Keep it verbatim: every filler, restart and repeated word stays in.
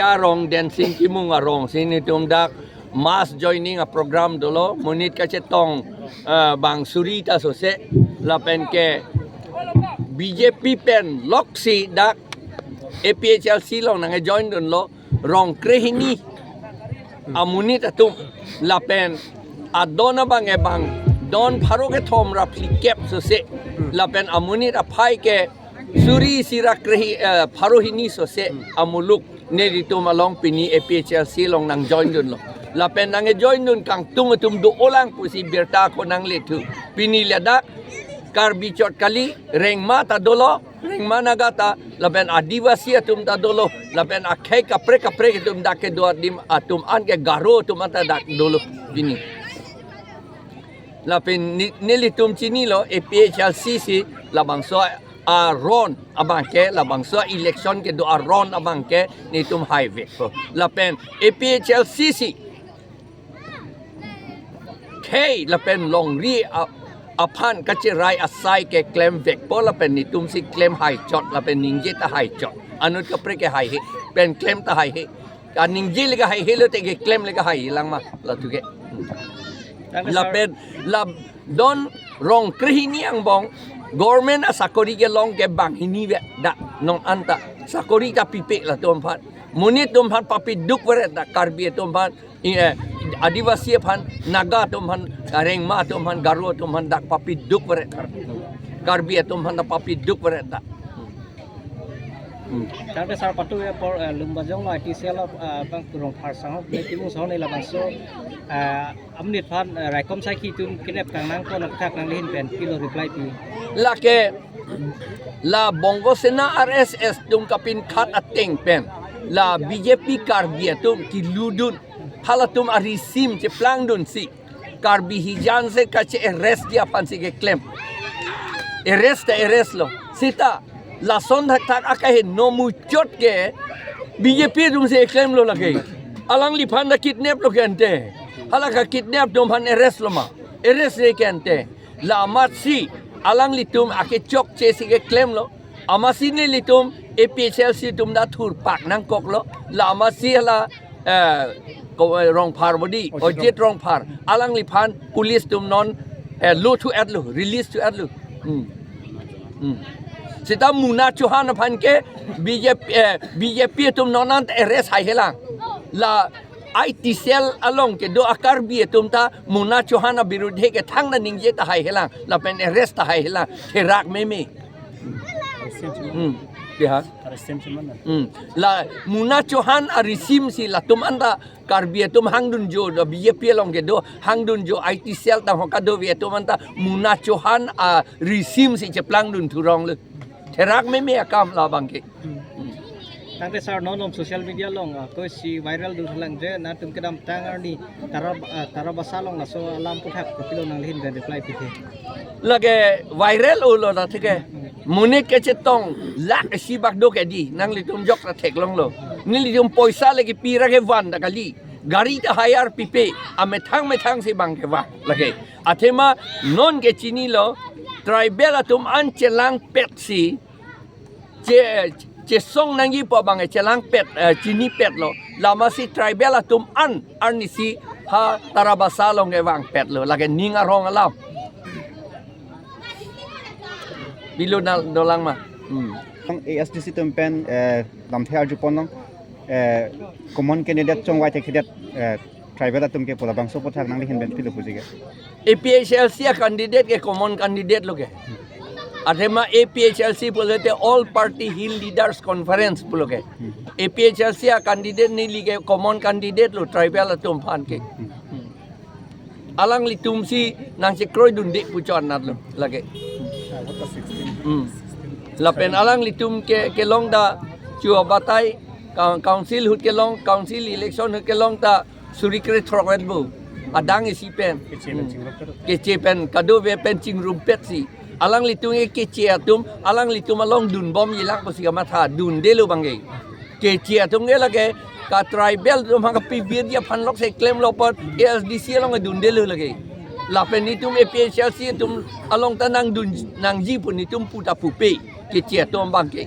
Arong Dancing Kimung arongsi netum dak mass joining a program dolo, monit kachetong, eh, bang suri ta sose, lapen ke B J P pen loksi dak A P H L C along nangkejoin dunlo, rong krehini amonit atum, lapen adon abang ebang don pharo kethom ra phlikep sose, lapen amonit aphai ke suri isi ra krehi, eh, pharo hini sose amuluk nelitum along pini A P H L C along nangjoin dunlo. Lapen nangkejoin dun kangtung atum do-olang pusi birta ako nangle thu. Pini ladak Karbi chot kali, Rengma ta dolo, Rengma Naga ta, lapen Adivasi atum ta dolo, lapen akhei kaprek kaprek atum dak kedo adim atum an ke Garo atum an ta dak dolo pini. Lapen ni-, nelitum chinilo A P H L C si labangso aron abang ke, labangso election kedo aron abang ke netum haivekpo. Lapen A P H L C si khei lapen longri a-, aphan kacherai asai keklemvekpo, lapen netum si klem haichot, lapen ningje ta haichot. Anut kaprek ke haihe, pen klem ta haihe. Kaningje le ke haihe lote keklem le ke hailang ma, latum ke. Tangte sir. Lapen la don rong krehini angbong government asakori kelong ke banghini ve dak non anta. Sakori ta pipe latum aphan. Monit atum aphan papiduk veret dak, Karbi atum aphan, i, eh, Adivasi aphan, Naga atum aphan, Rengma atum aphan, Garo atum aphan dak papiduk veret. Karbi atum aphan dak papiduk veret dak. Hmm. Tangte sir, patu ya por, eh, Lumbajong lo I T cell lo, eh, bang kurong phar sanghok, ne Kimung sanghok ne labangso, eh, amonit aphan, eh, raikom saikhi atum kidnap tang nangkok nangthak nanglehin pen pilo reply pi. Lake la Bongo Sena R S S atum kapinkhat ateng pen la B J P Karbi atum keludun, halatum arisim cheplangdunsi Karbi hijan se kache-arrest dia aphansi keklem. Arrest ta arrest lo. Seta lason thakthak akaheno muchot ke B J P atum si klemlo lake. Alangliphan ta kidnap lo ke ante. Hala kakidnap atum aphan arrest lo ma? Arrest re ke ante. La amatsi alanglitum akechokche si keklemlo. Amatsi nelitum A P H L C atum ta thurpak nangkoklo. La amatsi hala, eh, ko, eh, Rongphar bodi, Ojit Ojit Rongphar. Alangliphan police atum non, eh, lo thu-etlo, release thu-etlo. Hmm. Hmm. Seta Muna Chauhan aphan ke B J P, eh, B J P atum non an arrest haihelang. La I T cell along kedo a Karbi atum ta Muna Chauhan abirudhe ke thangta ningje ta haihelang, lapen arrest ta haihelang, therak meme. Hmm. Bihar. Hmm. La Muna Chauhan arisim si latum anta Karbi atum hangdunjo, do B J P along kedo hangdunjo I T cell tang ho kadove atum anta Muna Chauhan arisim si cheplangdun thurong le. Therak meme akam labang ke. Tangte sir, non non social media along, ah, koisi viral dun halang je, nangtum kedamtang arni Tara, ah, Tarabasa along laso alam aphuthak kopilo nanglehin pen reply pithe. Lake viral olo ta thike. Monit kachetong lakh isi bak do ke di, nanglitum jok ta theklonglo. Nelitum poisa lake pi ra kevan ta kali. Gari ta hire pipe, amethang methang si bang kevan lake. Athema non ke chinilo, tribal atum an chelangpet si, che, chesong nangji pu abang chelangpet, eh, chinipetlo. La amatsi tribal atum an arnisi ha Tarabasa along kevangpetlo. Lake ning arong alam. Bilo na dolang ma. Hmm. A S D C atum pen, eh, lamthe arjupon long, eh, common candidate chongvai thekthedet, eh, tribal atum ke pu labangso aphuthak nanglehin pen pilo puji ke. A P H L C a candidate ke common candidate lo ke. Athema A P H L C pulote All Party Hill Leaders Conference pulo ke. Hmm. A P H L C a candidate neli ke common candidate lo tribal atum aphan ke. Hmm. Alanglitum si nangchekroidunde pu chonat lo lake. Hmm. Lapen alanglitum ke, kelong ta chu abatai, coun-, council ahut kelong, council election ahut kelong ta suri krethrok vet bo. Adang isi pen. Keche pen chingrumpet. Keche pen kadove pen chingrumpet si. Alanglitum ke keche atum, alanglitum along dunbomjilang pusi kamatha, dundelo bang ke. Keche atum ke lake ka tribal atum ha kapibirji aphan lok si klemlo apot A S D C along dundelo lake. Lapen netum A P H L C atum along ta nangdun nangji pu netum pu ta pupe. Keche atum bang ke.